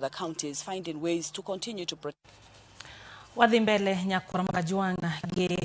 The counties finding ways to continue to protect. Wadhi mbele nyakwar Kajwang' gi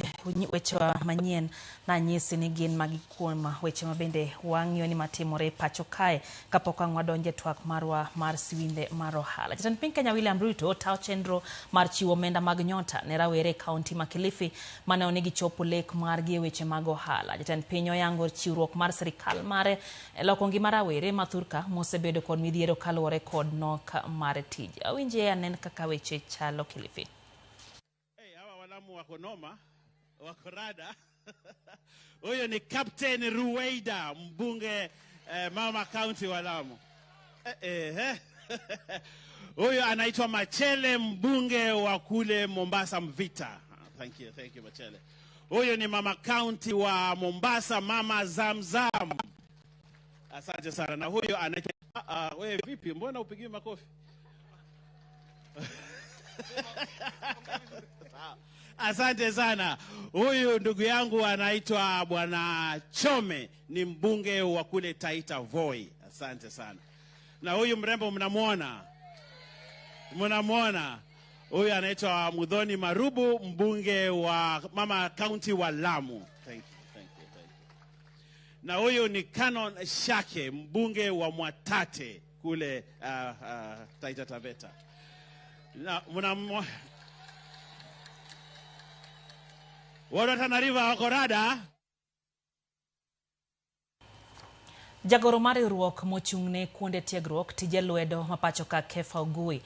wechewa manyien nanyisi ni gin magi kuom weche mabende wang'iyo ni matimore pacho kae kapok ang' wadonje twak marwa mar siwinde mar ohala. Jatend piny Kenya William Ruto tayo chenro mar chiwo omenda mag nyota ne rawere e kaunti ma Kilifi mane onegi chopo lek margi e weche mag ohala. Jatend piny oyango chiwruok mar sirikal mare e loko ngima rawere ma thurka mosebedo kod midhiero kaluwore kod nok mar tije. Awinje anen kaka weche chalo Kilifi. Hey, hawa walamu wako noma, wako rada. Huyo ni Captain Ruweida, mbunge mama county wa Lamu. Huyo anaitwa Machele, mbunge wa kule Mombasa Mvita. Thank you Machele. Huyo ni mama county wa Mombasa, mama Zamzam. Asante sana. Na huyo anaitwa wewe vipi? Mbona upigiwi makofi? Asante sana. Huyu ndugu yangu anaitwa Bwana Chome, ni mbunge wa kule Taita Voi. Asante sana. Na huyu mrembo mnamuona? Mnamuona? Huyu anaitwa Muthoni Marubu, mbunge wa mama county wa Lamu. Thank you, thank you, thank you. Na huyu ni Canon Shake, mbunge wa Mwatate kule Taita Taveta. Na mnamuona Watu Tana River wako rada. Jagoro mar riwruok mochung'ne kuonde tiegruok tije lwedo ma pacho ka Kefa Ogui